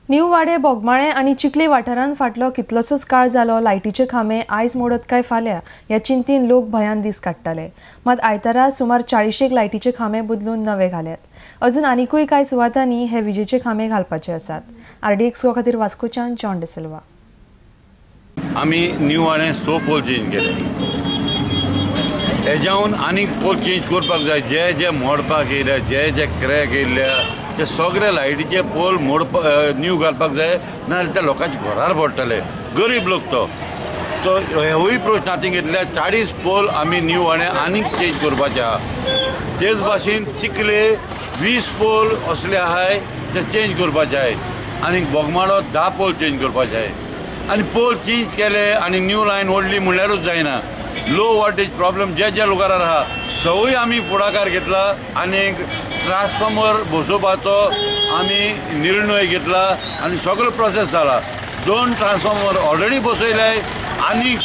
New वाडे बोगमाळे आनी चिखली वाठारांत फाटलो कितलोसोच काळ जालो लायटीचे खांबे आयज मोडत काय फाल्यां ह्या चिंतेन लोक भंयान दीस काडटाले. मात आयतारा सुमार 40 लायटीचे खांबे बदलून नवे घाल्यात. अजून आनिकूय कांय सुवातांनी हे विजेचे खांबे घालपाचे आसात. आरडीएक्स गोवा खातीर वास्कोच्यान जॉन डिसिल्वा. आमी न्यू वाडे 6 पोल चेंज केले. हेज्याहून आनीक पोल चेंज करपाक जाय. जे जे मोडपाक येयल्या, जे जे क्रॅक येयल्या ते सगळे लायटीचे पोल मोडपा न्यू घालपाक जाय, नाजाल्यार त्या लोकांच्या घरार पडटले. गरीब लोक तो सो हेवूय प्रश्न हातीन घेतल्या. 40 पोल आमी न्यू वाडे आनीक चेंज करपाचे आहा. तेच भाशेन चिखले 20 पोल असले आहाय ते चेंज करपाचे आहाय. आनीक बोगमाळो 10 पोल चेंज करपाचे आहाय. आनी पोल चेंज केले आनी न्यू लायन ओडली म्हणल्यारूच जायना. लो वोल्टेज प्रॉब्लम जे जे लोकांर आहा तोवूय आमी फुडाकार घेतला आनी ट्रान्सफॉर्मर बसोवपाचो आमी निर्णय घेतला आनी सगळो प्रोसेस जाला. 2 ट्रान्सफॉर्मर ऑलरेडी बसयले आनी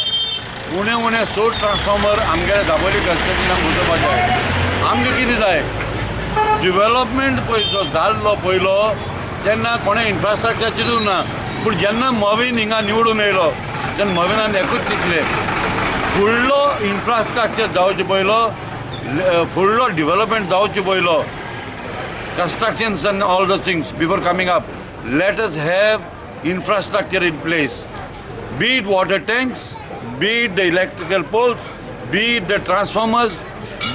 उणे उणे 100 ट्रान्सफॉर्मर आमगेले दाबोली कन्स्टिट्युन्सीन बसोवपाचे आहाय. आमकां कितें जाय, डिवेलपमेंट पळय जो जाल्लो पयलो तेन्ना कोणें इन्फ्रास्ट्रक्चर चिंतूंक ना. पूण जेन्ना मवीन हिंगा निवडून येयलो तेन्ना मवीनान एकूच चिंतलें, फुडलो इन्फ्रास्ट्रक्चर जावचें पयलो, फुडलो डिवेलपमेंट जावचें पयलो, constructions and all those things before coming up. Let us have infrastructure in place, be it water tanks, be it the electrical poles, be it the transformers,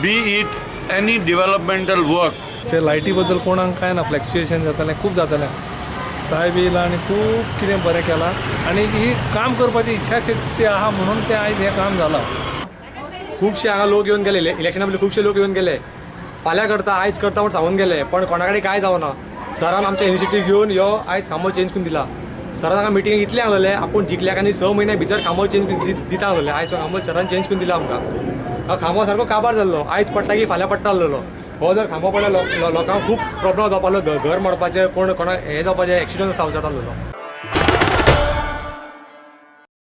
be it any developmental work. ते लायटी बद्दल कोणाक कांय ना, fluctuation जातालें, खूब जातालें. साहेब येयला आनी खूब कितें बरें केलां आनी ही काम करपाची इच्छा शक्ती आहा म्हणून तें आयज हें काम जालां. खुबशे हांगा लोक येवन गेले, इलेक्शना पयलीं खुबशे लोक येवन गेले, फाल्यां करता आयज करता म्हूण सांगून गेले, पण कोणा कडेन कांय जावना. सरान आमच्या इनिशिएटीव घेवन ह्यो आयज खांबो चेंज करून दिला. सरान हांगा मिटिंगेक इतलें आहलेलें, आपूण जिखल्याक आनी 6 म्हयन्या भितर खांबो चेंज करून दिता आहलेलें. आयज खांबो सरान चेंज करून दिला आमकां. हो खांबो सारको काबार जाल्लो, आयज पडटा की फाल्यां पडटा आहलेलो. हो जर खांबो पडल्यार लोकांक खूब प्रॉब्लम जावपालो, घर मोडपाचें, कोण कोणाक हें जावपाचें, एक्सिडंट जाता आहलेलो.